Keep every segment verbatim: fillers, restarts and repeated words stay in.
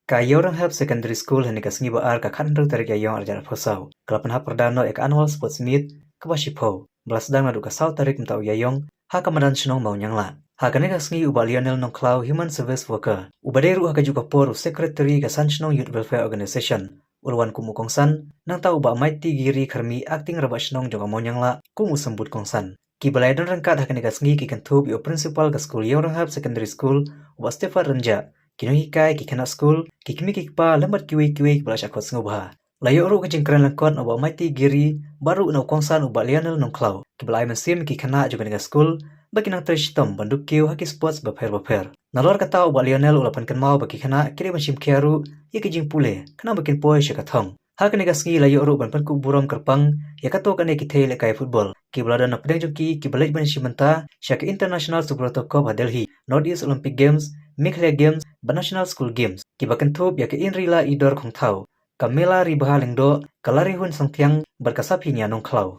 Ka Ïawranghep Secondary School ha kane ka sngi ba ar ka khathynriew tarik Ïaïong arhajar arphew saw ka la pynhap pyrda noh ïa ka Annual Sports Meet kaba shiphew ba la sdang naduh ka saw tarik mynta u Ïaïong ha ka madan shnong Mawniangla. Ha kane ka sngi u Bah Lionel Nongkhlaw, Human Service Worker, uba dei ruh ha kajuh ka por u Secretary ka San Shnong Youth Welfare Organization, u la wan kum u kongsan, nangta u Bah Mighty Giri Kharmi, Acting Rangbah Shnong jong ka Mawniangla, kum u symbud kongsan. Kiba la ïadon ryngkat ha kane ka sngi ki kynthup ïa u Principal ka skul Ïawranghep Secondary School, u Bah Stephen Rynjah, ki nonghikai, ki khynnah skul, ki kmie ki kpa, lem bad kiwei kiwei kiba la shah khot sngewbha. La ïoh ruh ka jingkren lyngkot na u Bah Mighty Giri bad ruh na u kongsan u Bah Lionel Nongkhlaw, kiba la ai mynsiem ïa ki khynnah jong kane ka skul ba kin nang trei shitom ban duh kiew ha ki sports bapher bapher. Nalor kata u Bah Lionel u la pynkynmaw ba ki khynnah ki dei ban shim khia ruh ïa ki jingpule khnang ba kin poi sha ka thong. Ha kane ka sngi la ïoh ruh ban pynkup burom kyrpang ïa kato kane ki thei lehkai football kiba la don na pdeng jong ki, kiba leit ban ïashim bynta sha ka International Subrato Cup ha Delhi, North East Olympic Games, Meghalaya Games bad National School Games, kiba kynthup ïa ka Inrila Idor Khongthaw, ka Mela Ribha Lyngdoh, ka Larihun Sangthiang bad ka Saphinia Nongkhlaw.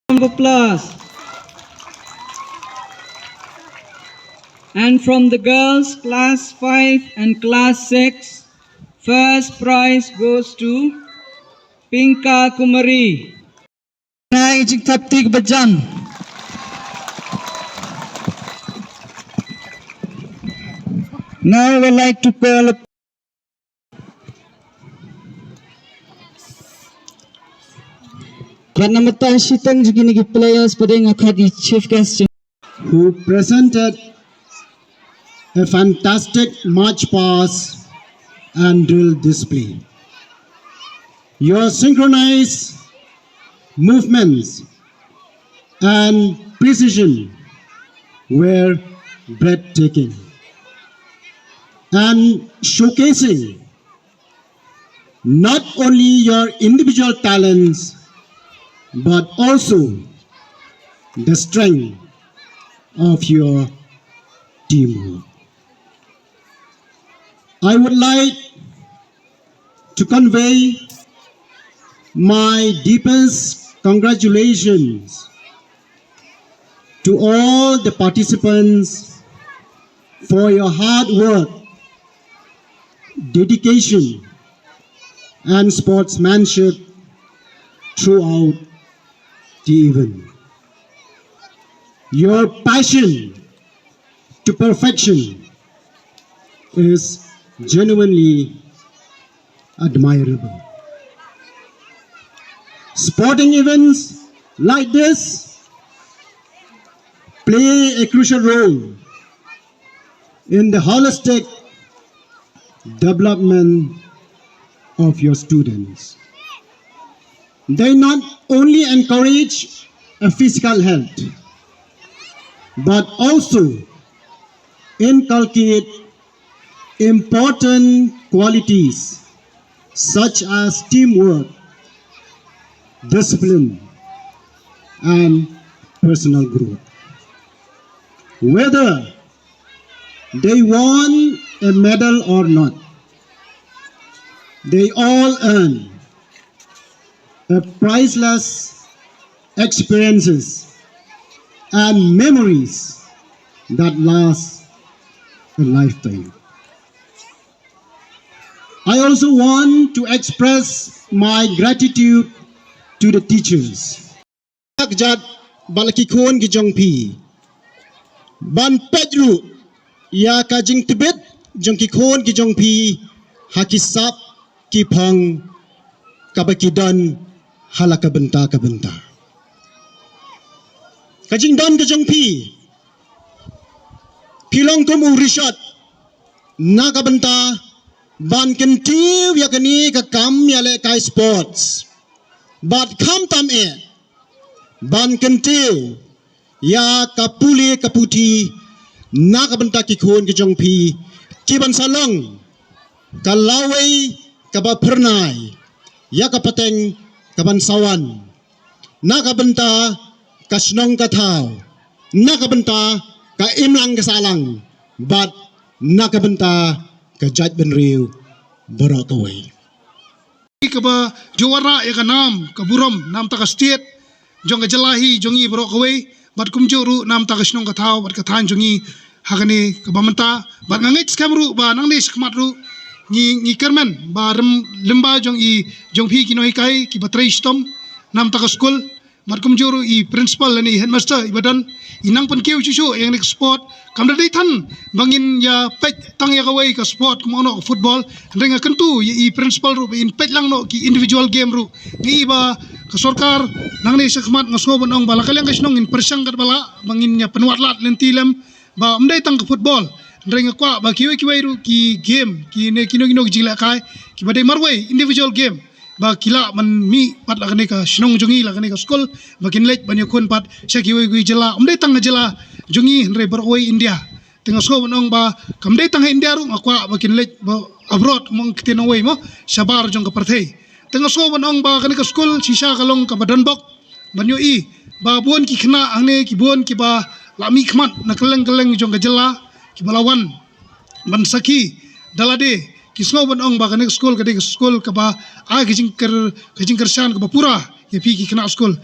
Round of applause. And from the girls, class five and class six, first prize goes to Pinka Kumari. Now, I would like to call up Ka namar ta shiteng jong kine ki players, pdeng akat i chief guest who presented a fantastic march past and drill display. Your synchronized movements and precision were breathtaking and showcasing not only your individual talents but also the strength of your teamwork. I would like to convey my deepest congratulations to all the participants for your hard work, dedication, and sportsmanship throughout the event. Your passion to perfection is genuinely admirable. Sporting events like this play a crucial role in the holistic development of your students. They not only encourage a physical health, but also inculcate important qualities such as teamwork, discipline, and personal growth. Whether they won a medal or not, they all earn a priceless experiences and memories that last a lifetime. I also want to express my gratitude to the teachers. Kjat bad la ki khun ki jong phi ban peit ruh ïa ka jingtbit jong ki khun ki jong phi ha ki sap ki phong kaba ki don ha la ka bynta ka bynta. Ka jingdon ka jong phi, phi long kum u rishot na ka bynta ban kyntiew ïa kane ka kam ïalehkai sports. Bad khamtam eh ban kyntiew ïa ka pule ka puthi na ka bynta ki khun ki jong phi, ki ban sa long ka lawei kaba phyrnai ïa ka pateng ka ban sa wan na ka bynta ka shnong ka thaw, na ka bynta ka imlang ka sahlang, bad na ka bynta ka jaitbynriew baroh kawei. Kaba ju wanrah ïa ka nam ka burom na ka bynta ka state jong ka jylla hi jong ngi baroh kawei, bad kumjuh ruh na ka bynta ka shnong ka thaw bad ka thaiñ jong ngi ha kane kaba mynta. Bad nga ngeit skhem ruh ba nangne shakhmat ruh Ngi ngi kyrmen ba rem lymba jong i jong phi ki nonghikai kiba trei shitom namar ka skul, bad kumjuh ruh i principal lane i headmaster iba don, i nang pynkiew shuh shuh ïa kane ka sport. Kam da dei than ba ngin ïa peit tang ïa kawei ka sport kum ong noh ka football. Hynrei nga kyntu ïa i principal ruh ba in peit lang noh ki individual game ruh. Ngi ba ka sorkar nangne shakhmat nga sngew ban ong ba la ka liang ka shnong ngin pyrshang katba lah ba ngin ïa pynwad lad lynti lem ba ym dei tang ka football. Hynrei nga kwah ba kiwei kiwei ruh ki game kine kino kino ki jinglehkai kiba dei marwei individual game ba ki lah ban mih pat la kane ka shnong jong ngi la kane ka skul ba kin leit ban ïakhun pat sha kiwei kiwei jylla, ym dei tang ka jylla jong ngi hynrei baroh wei India. Te nga sngew ban ong ba kam dei tang ha India ruh, nga kwah ba kin leit ba abroad, mong ktien nongwei mo, shabar jong ka pyrthei. Te nga sngew ban ong ba kane ka skul shisha ka long kaba donbok ban ïohi ba bun ki khynnah hangne ki bun kiba la mih khmat na kylleng kylleng jong ka jylla kiba la wan ban sakhi da lade. Ki sngew ban ong ba kane ka skul ka dei ka skul kaba ai ka jingkyr ka jingkyrshan kaba pura ïa phi ki khynnah skul.